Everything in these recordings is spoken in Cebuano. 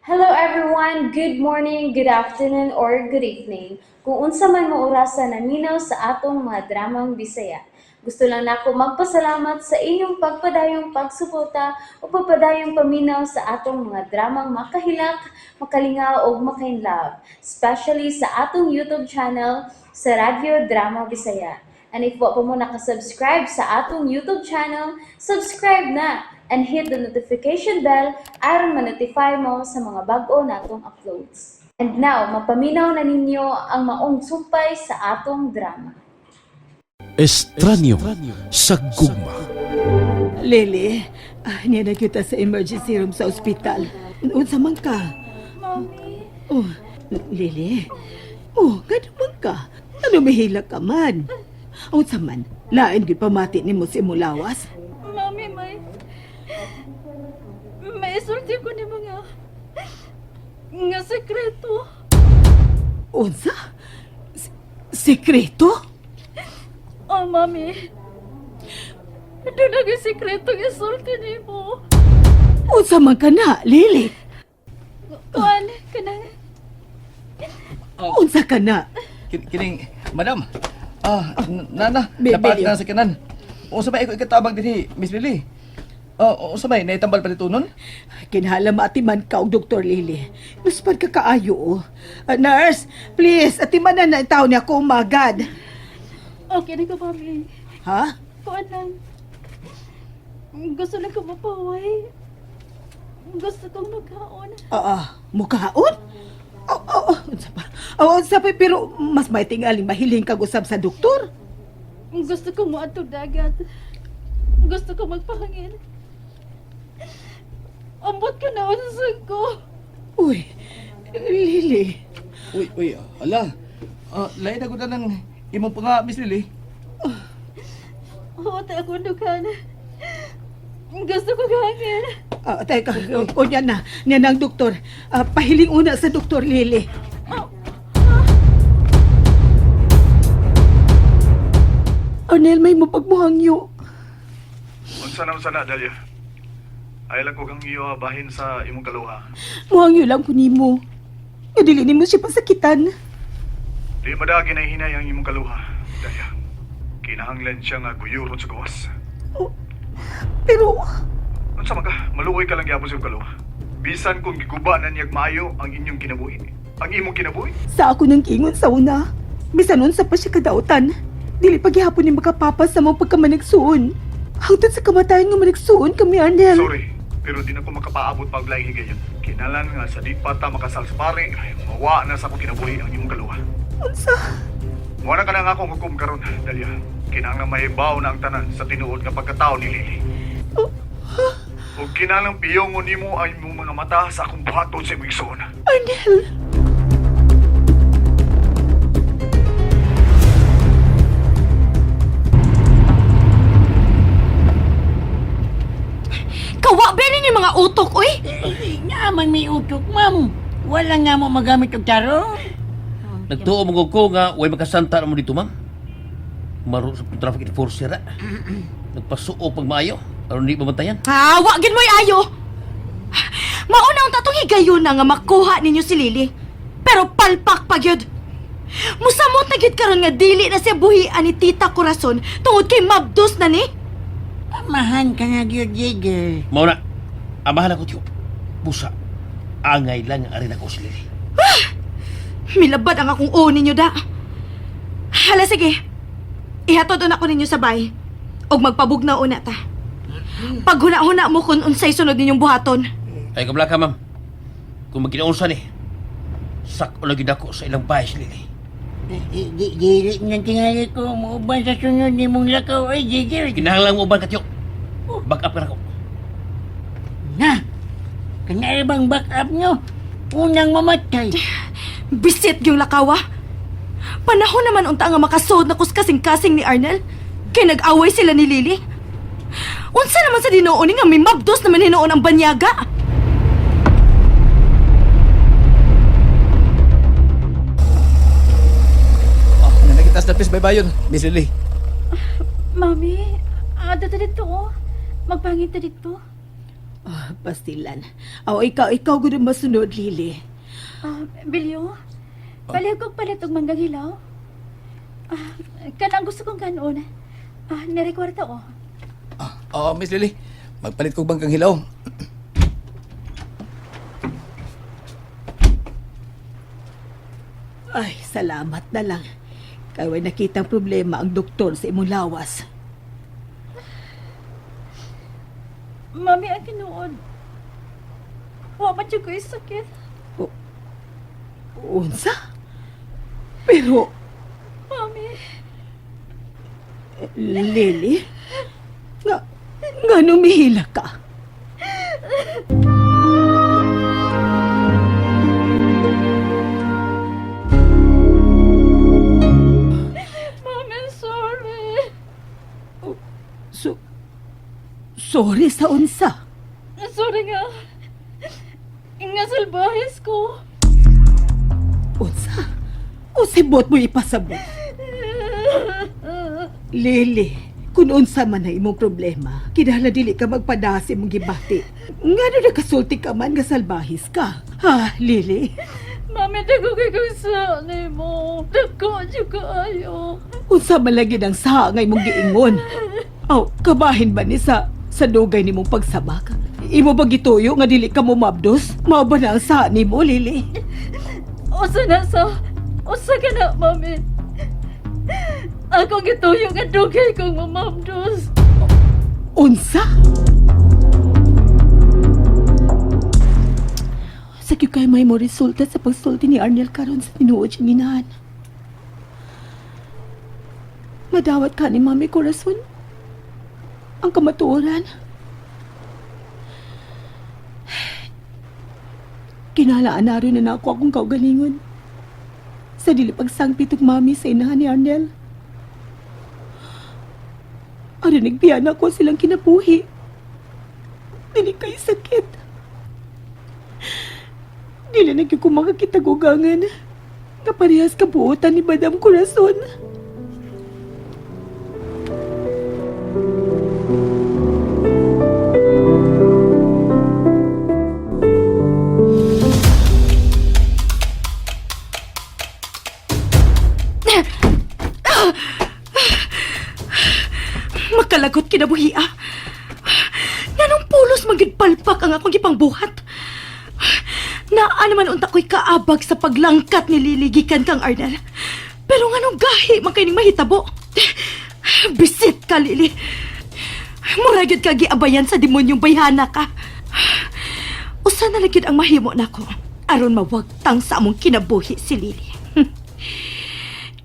Hello everyone! Good morning, good afternoon, or good evening. Kung unsa man mo orasa naminaw sa atong mga dramang Bisaya. Gusto lang nako magpasalamat sa inyong pagpadayong pagsuporta o pagpadayong paminaw sa atong mga dramang makahilak, makalingaw ug makainlove, especially sa atong YouTube channel sa Radyo Drama Bisaya. And if wa pa mo nakasubscribe sa atong YouTube channel, subscribe na and hit the notification bell aron ma-notify mo sa mga bag-o natong uploads. And now, mapaminaw na ninyo ang maong sumpay sa atong drama. Estranyo sa gugma. Lily, niya na kita sa emergency room sa ospital. Unsa man ka? Mami, Oh, Lily. Oh, gano man ka? Ano mahila ka man? Unsa man? Lain gyud pamati nimo sa imong lawas. mami, may isulti ko ni mga nga sekreto. Unsa? Sekreto? Oh, mami. Doon ang sekreto ng isulti ni mo. Unsa man ka na, Lily? Kuan, kanang Unsa ka na? Kining, madam. Nana, napaat Billy. na sa kanan. Unsa may iko ikatabang dinhi, Miss Lily? Unsa may naitambal pa dito nun? Kinahanglan maatiman ka og Dr. Lily. Nuspad ka kaayo. Oh. Nurse, please, atiman na na taon niya ako umagad. Okay na ka, mami. Ha? Kuan lang. Gusto lang ko mapaway. Gusto kong magkaon. Oo, mukhaon? Oo, oo, unsa pa? Oo, unsa pa, pero mas may tingaling mahiling kag usab sa doktor. Gusto kong muadto dagat. Gusto kong magpahangin. Ambot ka na usag ko. Uy, Lily. Uy, uy, ala. Lain na gud na ng imong pa nga, Miss Lily. Oo, ta akong dughan. Gusto ko hangin. Teka, o niya na, niya na ang doktor. Pahiling una sa doktor, Lily. Arnel, may mapagmuhangyo. Unsa na, Dalia? Ay lang ko kang iyo bahin sa imong kaluha. Muhangyo lang ko nimo. Nga dili nimo siya pasakitan. Di madagi na hinay ang imong kaluha, Dalia. Kinahanglan siya nga guyuron sa gawas. Oh, pero, Unsa man ka, maluoy ka lang gyapon sa imong kaluha. Bisan kung giguba na niyag maayo ang inyong kinabuhi. Ang imong kinabuhi. sa ako nang kingon sa una, bisan unsa pa siya kadautan. Dili paghihapon ni makapapa sa mga pagkamanagsuon. Hangtod sa kamatayon nga managsuon kami, Arnel. Sorry, pero di na ko makapaabot pa og laing higayon. Kinalan nga sa di pa ta makasal sa pare, mawa na sa akong kinabuhi ang imong kaluha. Unsa? Mo na ka na nga akong hukom karon, Dalia. Kinahanglan mahibaw na ang tanan sa tinuod nga pagkatao ni Lily. Oh, Ug kinahanglan piyongon nimo ang imong mga mata sa akong buhaton sa imong igsoon. Arnel! Kawa ba ninyo mga utok, uy? Nga man may utok, ma'am. Wala nga mo magamit og tarong. Nagtuo mo ko nga way makasanta na mo dito, ma'am. Maro sa traffic enforcer ah. Nagpasuo pag maayo. Aron di mabantayan. Ha, wa gid mo'y ayo. Mauna ang tatong higayon na nga makuha ninyo si Lily. Pero palpak pa gyud. Musamot na gyud karon nga dili na siya buhian ni Tita Corazon tungod kay mabdos na ni. Amahan ka nga gyud, Jigger. Mao na. Amahan ako tiyo. Busa. Angay lang ang arin ako si Lily. Milabad ang akong uo ninyo da. Hala sige. Ihatod una ko ninyo sa bay. Og magpabugnaw una ta. Paghuna-huna mo kung unsay sunod ninyong buhaton. Ay kabla ka, ma'am. Kung magkinaunsa ni, sak-o lagi dako sa ilang bahay si Lily. Dili na tingali ko muuban sa sunod ni mong lakaw ay, Jigger. Kinahanglan mo uban ka tiyo. Back up ka na ko. Na! Kanya bang back up nyo? Unang mamatay. Bisit yung lakawa. Panahon naman unta nga makasuod na kus kasing-kasing ni Arnel. Kay nag-away sila ni Lily. Unsa naman sa dinuon ni nga may mabdos naman hinuon ang banyaga. Oh, nanagita sa please baybayon, Miss Lily. Mami, ada ta dito oh. Magpangin ta dito. Ah, pastilan. Aw, ikaw gud ang masunod, Lily. Ah, Bilyo, palihog kong palit og manggang hilaw. Ah, kanang gusto kong kanon. Ah, nirekwarta oh. Ah, oo, Miss Lily. Magpalit kog bangkang hilaw. Ay, salamat na lang. Kay way nakitang problema ang doktor sa imong lawas. Mami, ang tinuod. Wa man jud ko sakit. Unsa? Pero, Mami, Lily, nga numihila ka? Mami, sorry. So, sorry sa unsa. Sorry nga. Nga salbahis ko. Unsa? Usibot mo ipasabot. Lily, kung unsa man ang imong problema, kinahanglan dili ka magpada sa imong gibati. Ngano nakasulti ka man nga salbahis ka? Ha, Lily? Mami, dako kay kong sa nimo. Dako jud kaayo. Unsa man lagi ang saha nga imong giingon? Aw, kabahin ba ni sa dugay nimong pagsabak? Imo ba gituyo nga dili ka mo mabdos? Mao ba na ang saha nimo, Lily? Usa na sa... Usa ka na, Mami. Ako gituyo nga dugay kong mamamdos. Unsa? Sakyo kay may mo resulta sa pagsulti ni Arnel karon sa tinuod siyang inahan. Madawat ka ni Mami Corazon. Ang kamatuoran. Kinalaan na rin na ako akong kaugalingon. Sa dili pagsangpit og mami sa inahan ni Arnel. Aron nagbiyan ako silang kinabuhi. Dili kay sakit. Dili na gyud ko makakitagugangan. Kaparehas kabuotan ni Madam Corazon. Makalagot kinabuhi ah. Nanong pulos manggid palpak ang akong gipangbuhat. Naa naman unta ko'y kaabag sa paglangkat ni Lily gikan kang Arnel. Pero nganong gahi man kay ning mahitabo? Bisit ka, Lily. Mura gyud ka giabayan sa demonyong bayhana ka. Usa na lang gyud ang mahimo nako aron mawagtang sa among kinabuhi si Lily.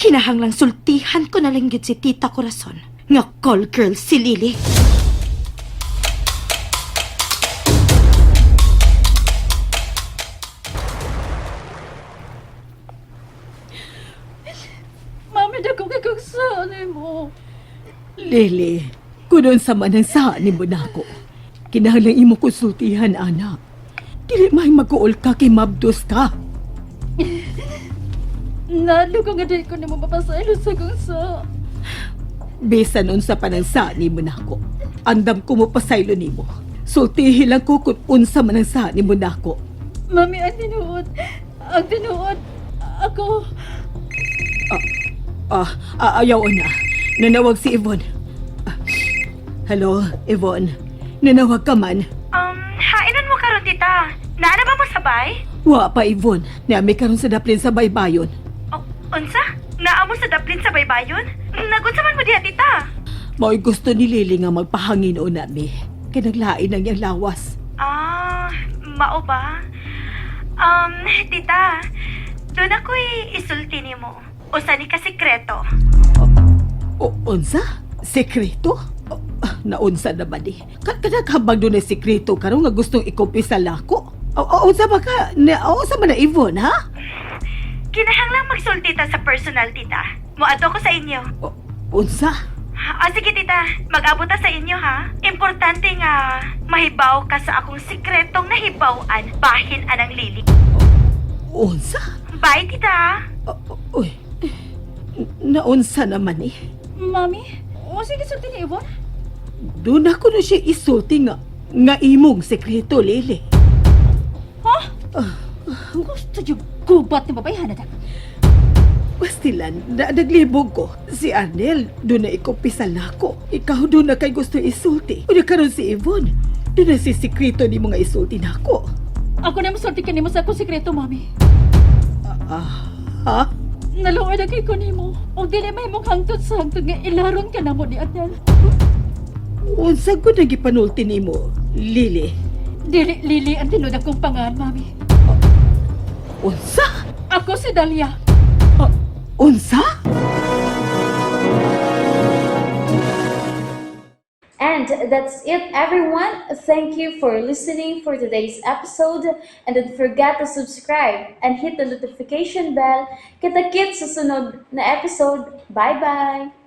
Kinahanglang sultihan ko na lang gyud si Tita Corazon nga call girl si Lily. Mami, dako kay kong sa nimo. Lily, kunon sa man ang saha nimo nako. Kinahanglan imo konsultihan, anak. Dili may mag-uol ka kay mabdos ka. Nalo ko nga di ko nimo mapasaylo sa kong sa. Bisan unsa pa nang saha nimo nako. Andam ko mo pasaylo nimo. Sultihi lang ko kung unsa man ang saha nimo nako. Mami, ang tinuod. Ang tinuod. Ako. Ah, ah, ayaw na. Nanawag si Yvonne. Ah, hello, Yvonne. Nanawag ka man. Hainan mo karon tita. Naana ba mo sabay? Wa pa, Yvonne. Niami karon sa daplin sa baybayon. O, unsa? Naa mo sa daplin sa baybayon? Nagunsa man mo diha tita? Mao'y gusto ni Lily nga magpahangin o nami. Kay naglain ang iyang lawas. Ah, mao ba? Tita, doon ako'y isulti nimo. Usa ni ka sikreto. O, unsa? Sekreto? O, ah, naunsa na ba di? Kanakabag doon ay sekreto karon nga gustong ikumpisa lako? O, unsa ba ka? Na, o, unsa ba na Yvonne, ha? Kinahanglang magsulti ta sa personal, tita. Moadto ko sa inyo. O, unsa? Ah, sige tita, mag-abot ta sa inyo ha. Importante nga mahibaw ka sa akong sikretong nahibaw-an bahin anang Lily. Unsa? Bye, tita. O, uy, naunsa naman eh. Mami, o sige sulti ni Yvonne. Doon ako na siya isulti nga. Nga imong sekreto, Lily. Ha? Gusto yung gubat ni babae, hanada. Pastilan, na naglibog ko. Si Arnel, doon na ikumpisal na ako. Ikaw doon na kay gusto isulti. Una karon si Yvonne, doon na si sekreto ni mga isulti na ako. Ako na masulti ka nimo sa akong sikreto, mami. Ah, ha? Naluoy na kay ko nimo. Og dili mahimong hangtod sa hangtod nga ilaron ka namo ni Adel. Unsa ko nagipanulti nimo, Lily? Dili Lili ang tinud akong pangan, mami. Unsa? Ako si Dalia. Unsa? And that's it, everyone. Thank you for listening for today's episode. And don't forget to subscribe and hit the notification bell. Kita-kits sa sunod na episode. Bye-bye!